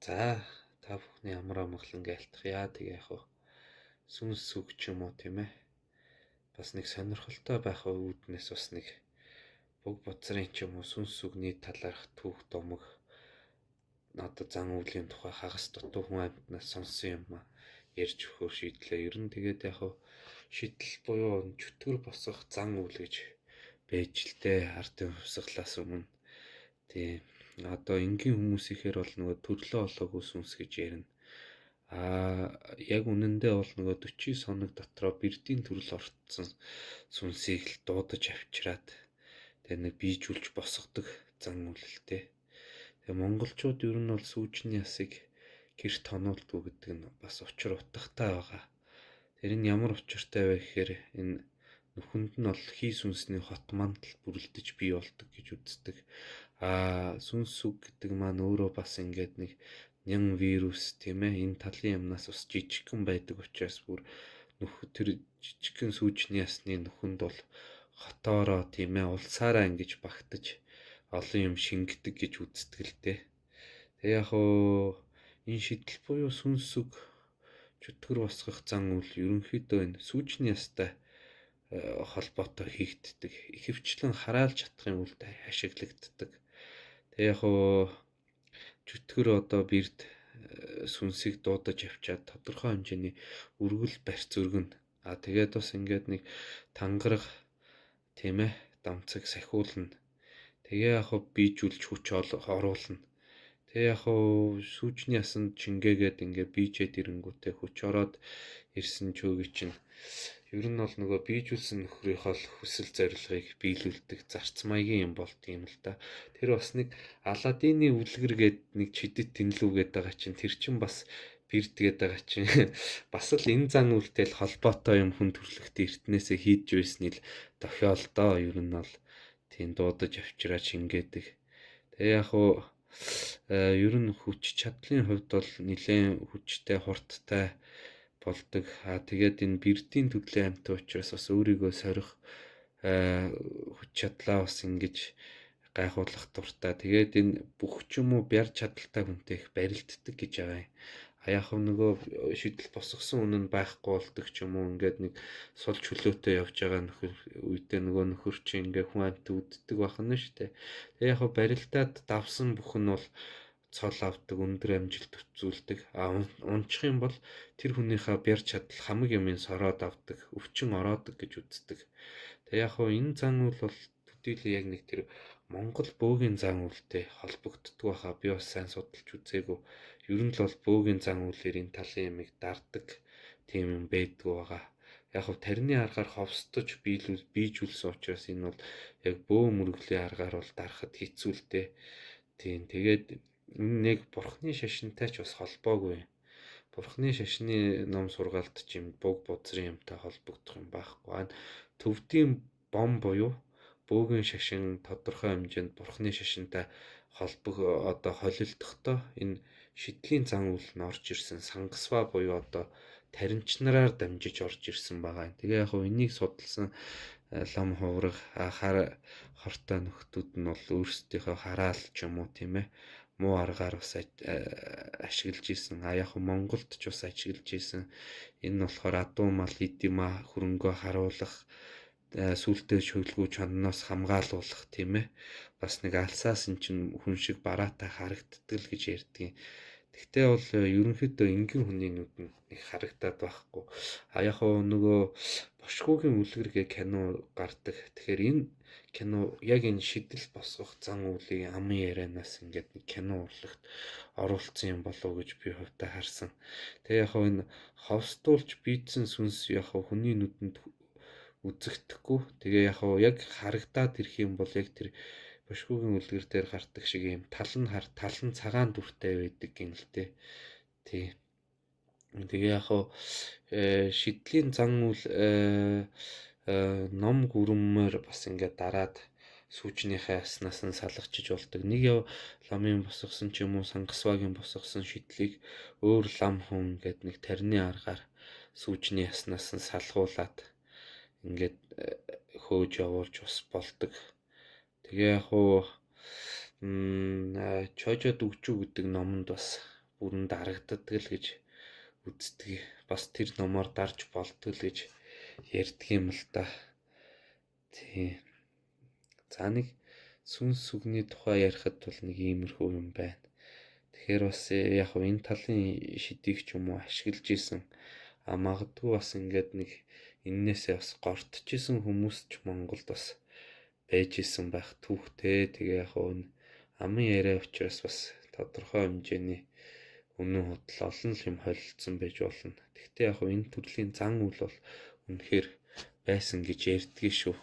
За та бүхний амар амгалан айлтгая. Тэгээ яг хуу сүнс сүг ч юм уу тийм ээ. Бас нэг сонирхолтой байх үүднээс бас нэг буг бузрын ч юм уу сүнс сүгний талаарх түүх домог одоо зан үйлийн тухай хагас дутуу хүн амьтнаас сонсон юм а ярьж өгөхөөр шийдлээ. Ер нь тэгээд яг хуу шидэл буюу чөтгөр босгох зан үйл гэж байж л дээ ардын хувьсгалаас өмнө. Тийм. Одоо энгийн хүмүүсийнхээр бол нөгөө төрлөө олоогүй сүнс гэж ярина. Аа яг үнэндээ бол нөгөө 49 хоног дотроо бэрдийн төрөл орцсон сүнсийг л дуудаж авчираад тэгээ нэг бийжүүлж босгодог зан үйлэлтэй. Тэгээ монголчууд ер нь бол сүүжний ясыг гэрт хонуулдгүй гэдэг нь бас учир утгатай байгаа. Тэр нь ямар учиртай вэ гэхээр энэ нүхэнд нь бол хий сүнсний хот мандал бүрэлдэж бий болдог гэж үздэг. Аа сүнс сүг гэдэг маань өөрөө бас ингээд нэг нян вирус тийм ээ энэ талын юмнаас бас жижигхэн байдаг учраас бүр нүх тэр жижигхэн сүүжний ясны нүхэнд бол хотоороо тийм ээ улсаараа ингэж багтаж олон юм шингэдэг гэж үздэг л дээ. Тэгээ яг хоо энэ шидэл буюу сүнс сүг чөтгөр босгох зан үйл ерөнхийдөө энэ сүүжний ястай холбоотой хийгддэг. Ихэвчлэн хараалж чадахын үлд ашиглагддаг. Тэгээ яг хоо чөтгөр одоо бэрд сүнсийг дуудаж авчиад тодорхой хэмжээний үргэл барьц өргөнө. А тэгээд бас ингээд нэг тангараг тийм ээ дамцаг сахиулна. Тэгээ яг хоо бийжүүлж хүч оруулна. Тэгээ яг хоо сүүжний ясанд чингээгээд ингээ бийжээд ирэнгүүтээ хүч ороод ирсэн чөөг чинь ер нь бол нөгөө бийжүүлсэн нөхрийнхөө л хүсэл зорилгыг биелүүлдэг зарц маягийн юм болд юм л да. Тэр бас нэг Аладдины үлгэр гээд нэг чидэт тэнлүү гээд байгаа чинь тэр чинь бас бэрд гээд байгаа чинь бас л энэ зан үйлдэл холбоотой юм хүн төрөлхтөн эртнээсээ хийж байсны л тохиолдоо ер нь бол тийм дуудаж авчираа шингээдэг. Тэгээ яг хуу ер нь хүч чадлын хувьд бол нэлээд хүчтэй хурдтай болдог. Аа тэгээд энэ бэрдийн төрлийн амьтан учраас бас өөрийгөө сорих хүч чадлаа бас ингэж гайхуулах дуртай. Тэгээд энэ бүх ч юм уу бяр чадaltaй хүнтэй их барилддаг гэж байгаа юм. А яг нөгөө шидэл босгосон үнэн нь байхгүй болдог ч юм уу ингээд нэг сул чөлөөтэй явж байгаа нөхөр үедээ нөгөө нөхөр чинь ингээ хүн амьт үддэг байх нь шүү дээ. Тэгээ яг барилдаад давсан бүх нь бол цол авдаг, өндөр амжилт үзүүлдэг. А унчих юм бол тэр хүнийхээ бяр чадал хамаг юмыг сороод авдаг, өвчин ороодог гэж үздэг. Тэгээ яг хуу энэ зан үйл бол төдийлөн яг нэг тэр Монгол бөөгийн зан үйлтэй холбогддог байхаа би бас сайн судалж үзээгүй. Ер нь л бол бөөгийн зан үйлээр энэ талын юмыг дарддаг тийм юм байдгүй байгаа. Яг хав тарины аргаар ховсдож биежүүлсэн учраас энэ бол яг бөө мөргөлийн аргаар бол дарахад хэцүү л дээ. Тийм тэгээд энэ нэг бурхны шашинтай ч бас холбоогүй юм. Бурхны шашны ном сургаалт ч юм буг бузрын юмтай холбогдох юм байхгүй. А төвдийн бом буюу бөөгийн шашин тодорхой хэмжээнд бурхны шашинтай холбог одоо холилдохдоо энэ шидлийн зан үйл нь орж ирсэн сангасва буюу одоо таринчнараар дамжиж орж ирсэн байгаа. Тэгээ яг хөө энийг судалсан лам хувраг хар хортой нөхдүүд нь бол өөрсдийнхөө хараал ч юм уу тийм ээ муу аргаар бас ашиглаж исэн. А яг Монголд ч бас ашиглаж исэн. Энэ нь болохоор адуу мал идэма хөрөнгөө харуулах сүултээ шөглгүй чонноос хамгаалуулах тийм ээ. Бас нэг алсаас эн чинь хүн шиг бараатай харагддаг л гэж ярьдгийн. Тэгтээ бол ерөнхийдөө энгийн хүний нүдэнд нэг харагдаад байхгүй. А яг хоо нөгөө Бошгуугийн үлгэр гэх кино гардаг. Тэгэхээр энэ кино яг энэ шидэл босгох зан үйлийн амын ярианаас ингээд нэг кино урлагт оруулсан юм болов уу гэж би хувьдаа харсан. Тэгээ яг хоо энэ ховсдуулж бийдсэн сүнс яг хоо хүний нүдэнд үзэгдэхгүй. Тэгээ яг хоо яг харагдаад ирэх юм бол яг тэр бошгуугийн үлгэр дээр гардаг шиг юм тал нь хар тал нь цагаан дүртэй байдаг юм л дээ. Тий. Тэгээ яг хоо шидлийн зан үйл ном гүрмээр бас ингээд дараад сүүжнийхээ яснаас нь салгачиж болдог. Нэг яв ламын босгосон ч юм уу сангасвагийн босгосон шидлийг өөр лам хүн ингээд нэг тарины аргаар сүүжний яснаас нь салгуулад ингээд хөөж явуулж бас болдог. Тэгээ яг хуу Чожо дүгчүү гэдэг номонд бас бүрэн дарагддаг л гэж үздэг. Бас тэр номоор дарж болдог л гэж ярьдаг юм л да. Тий. За, нэг сүнс сүгний тухай ярихад бол нэг иймэрхүү юм байна. Тэгэхээр бас яг энэ талын шидийг ч юм уу ашиглаж исэн. А магадгүй бас ингээд нэг эннээсээ бас гортож исэн хүмүүс ч Монголд бас байж исэн байх түүхтэй. Тэгээ яг энэ амын яриа учраас бас тодорхой хэмжээний үнэн худал олон л юм холилдсон байж болно. Гэхдээ яг энэ төрлийн зан үйл бол үнэхээр байсан гэж ярьдгийг шүү.